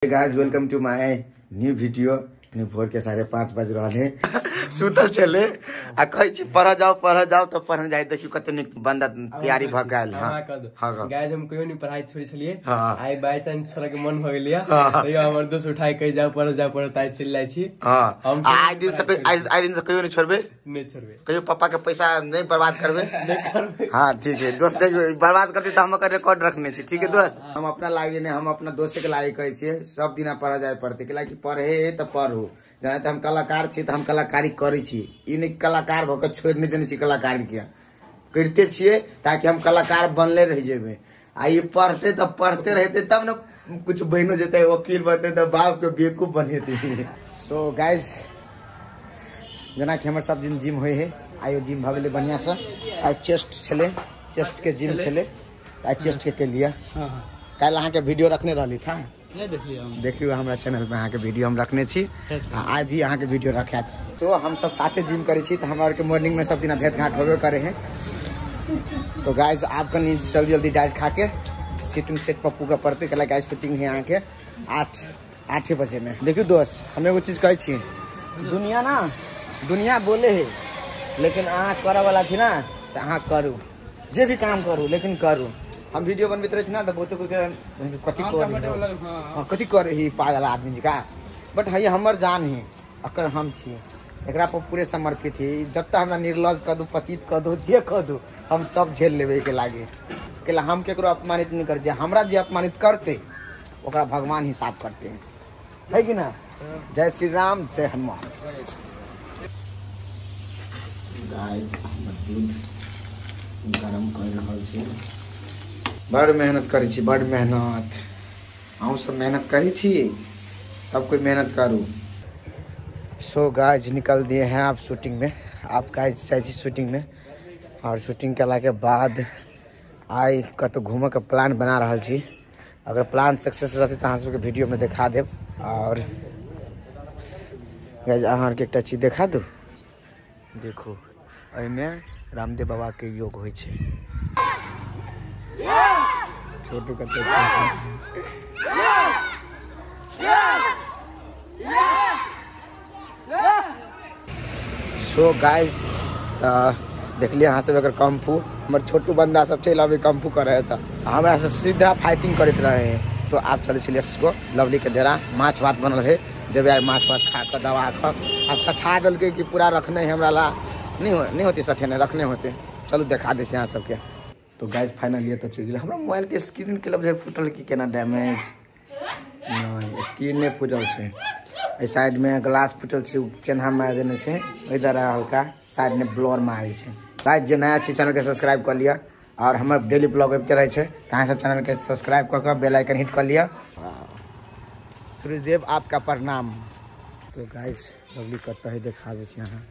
Guys welcome to my new video. भोर के 5:30 बज रहा है। सुतल चले आ कहै छी पढ़ जाओ तो पढ़ जाय। देखियो कते नीक बंदा तैयारी भ गेल। हां गाइस हम कहियो नहीं पढ़ाई छोड़ी छलिए। आई बाय चांस छोड़ा के मन भ गेलिया तैयो हमर दोस्त उठाई कहि जाओ पढ़ जाओ पढ़ ताई चल जाय छी। हां आइ दिन से कहियो नहीं छोड़बे, नहीं छोड़बे। कहियो पापा के पैसा नहीं बर्बाद करबे, नहीं करबे। हां ठीक है दोस्त, देखियो बर्बाद करते त हम ओकर रिकॉर्ड रखने छी। ठीक है दोस्त, हम अपना लागी नहीं, हम अपना दोस्त के लागी कहै छियै सब दिना पढ़ जाय पड़ते। कि पढ़े त पढ़ू, जेना त हम कलाकार छी त हम कलाकारी करै छी। ई नहि कलाकार भऽ के छोड़ि नहि देने छी, कलाकारी के करिते छियै ताकि हम कलाकार बनले रहि जेबै। आ ई पढ़ते तऽ पढ़ते रहते तब ने कुछ बनियो जेतै, वकील बनतै तऽ बाप के बेवकूफ बनेतै। सो गाइस जेनाकि हमर सब दिन जिम होइ है, आइयो जिम भऽ गेलै बढ़िआँ सँ। आइ चेस्ट छलै, चेस्ट के जिम छलै, आइ चेस्ट के केलियै। काल्हि अहाँके वीडियो रखने रहली था, नहीं देखलिए हम। देखियो हमरा चैनल पे अहाँके वीडियो हम रखने छी, आइ भी अहाँके वीडियो रखायत। तो हम सब साथे जिम करै छी तऽ हमरा आरके मॉर्निंग में सब दिन भेंट घाट होबे करे हैं। तो गाइस आप कनी जल्दी जल्दी डाइट खा के शूटिंग सेट पर पूगा पड़ते। कल गाइस शूटिंग है अहाँके 8 बजे में। देखियो दोस्त, हम एगो चीज कहै छी, दुनिया ना दुनिया बोले है, लेकिन अहाँ करऽ वाला छी ना तऽ अहाँ करू, जे भी काम करू लेकिन करू। हम वीडियो बनबैत रहै छी ना तऽ बहुते कोइ कथी कर, कथी करे ही पागल आदमी जी का। बट है हमर जान है, अकर हम छी, एकरा पर पूरे समर्पित है। जतऽ हमरा निर्लज कऽ दू, पतित कऽ दू, जे कऽ दू, हम सब झेल लेबै के लागे। कैला हम केकरो अपमानित नहीं करै छियै, हमरा जे अपमानित करतै ओकरा भगवान हिसाब करते है कि ना। जय श्री राम, जय हनुमान। गाइस हमर दूध गरम कर रहल छी। बड़ मेहनत करै छी, बड़ मेहनत। अहूँ सब मेहनत करै छी, सब कोई मेहनत करू। सो गाइस निकल दिए हैं आप शूटिंग में। आप गाइस जाइ छी शूटिंग में, और शूटिंग केला के बाद आइ कतौ घूमऽ के प्लान बना रहल छी। अगर प्लान सक्सेस रहतै तऽ अहाँ सबके वीडियो में देखा देब। और गाइस अहाँ आरके एकटा चीज देखा दू, देखो एहिमे रामदेव बाबा के योग होइ छै। छोटू कते सो गाइस देखलिए अहाँ सब एकर कम्फू। हमर छोटू बंदा सब चलि अबै कम्फू करे तऽ हमरा से सीधा फाइटिंग करैत रहे। तो आप चलै छी let's go lovely के डेरा। माछ भात बनल है, देबै आइ माछ भात खा कऽ दबा कऽ। आब सठा देलकै कि पूरा रखने है हमरा ला, नहीं होती सठेने, रखने होते। चलू देखा दै छी अहाँ सबके। तो गाइस फाइनली तऽ चलि गेलै। हमरा मोबाइल के स्क्रीन के लग फूटल कि केना डैमेज, नहीं स्क्रीन नहीं फूटल छै। एहि साइड में ग्लास फूटल छै, चेन्हा मारि देने छै, ओहि तरह हल्का साइड में ब्लर मारै छै। गाइस जे नया छै चैनल के सब्सक्राइब कऽ लिअ, और हमर डेली ब्लॉग अबिते रहै छै, तऽ अहाँ सब चैनल के सब्सक्राइब कऽ कऽ बेल आइकन हिट कऽ लिअ। सूर्यदेव आपका प्रणाम। तो गाइस लवली कतऽ है देखाबै छी अहाँ।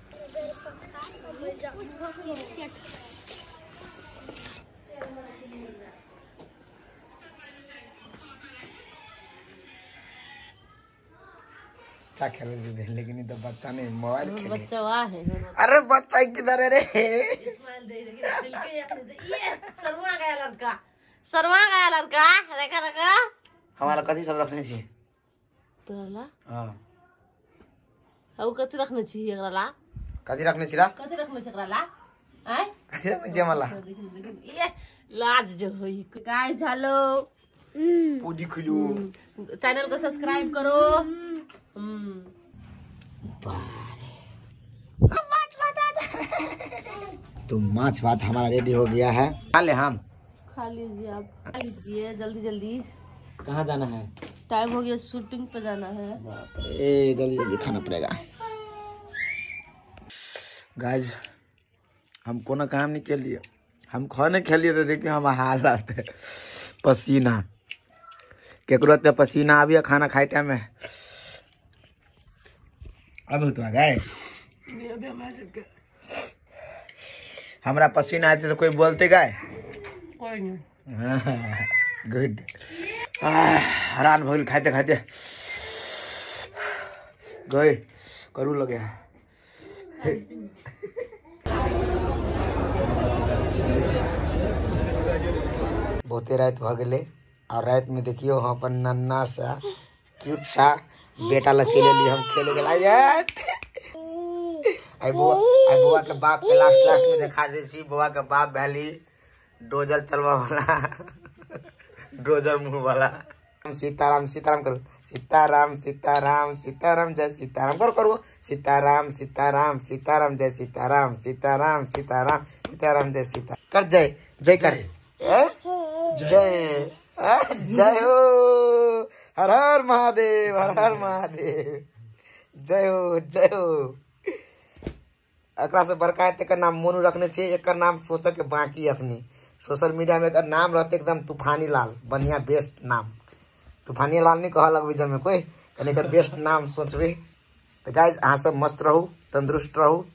बच्चा खेल लेकिन तो बच्चा नहीं, मोबाइल खेले बच्चा है। अरे बच्चा किधर है रे? स्माइल दे दे, ये शर्मा गया लड़का, शर्मा गया लड़का। देखा देखा हमारा कथी सब रखने छी तोरा? हां हम कथी रखने छी एकरा ला? कथी रखने छी रा? कथी रखने छी एकरा ला? आय कथी रखने छी हमरा? ये लाज जो होई। गाइस हेलो, पूजी खुलू, चैनल को सब्सक्राइब करो। तो माछ भात हमारा रेडी हो गया है। खा ले, हम खा लीजिए, आप खा लीजिए जल्दी जल्दी। कहाँ जाना है? टाइम हो गया, शूटिंग पे जाना है। बाप रे, जल्दी जल्दी खाना पड़ेगा। गाइस हम कोनो काम नहीं के लिए, हम खाने खेलिए तो देखिए हम हालत है, पसीना केकरो इतना पसीना आबिए खाना खाए टाइम में। अब तो गए हमरा पसीना आते तो कोई बोलते गए कोई नहीं। गुड। हैरान भइल खाते खाते गए करू लगे। बहुते रात भ गेलै, और रात में देखियो हम अपन नन्ना सा क्यूट सा बेटा ला चलि एलियै हम खेले गेल। आई बौआ के बाप के लास्ट लास्ट में देखा दै छी। बौआ के बाप भेली डोजर चलबा वाला, डोजर मुँह वाला। सीताराम सीताराम करू, सीताराम सीताराम सीताराम जय सीताराम करो करो, सीताराम सीताराम सीताराम जय सीताराम, सीताराम सीताराम सीताराम जय सीता कर, जय जय कर, जय जय हो, हर हर महादेव, हर हर महादेव, जय हो जय हो। एकरा से बड़का हेतै एकर नाम मोनू रखने छी, एकर नाम सोचऽ के बाकी अखनी सोशल मीडिया में एकर नाम रहते एकदम तूफानी लाल, बढ़िया बेस्ट नाम। तूफानी लाल नहीं कह लगबै जमे कोई, कनि एकर बेस्ट नाम सोचबै। तो गाइज अहाँ सब मस्त रहू, तंदुरुस्त रहू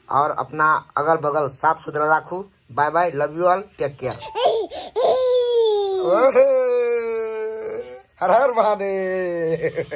और अपना अगल बगल साफ सुथरा राखू। Bye bye, love you all, take care. Har Har Mahadev.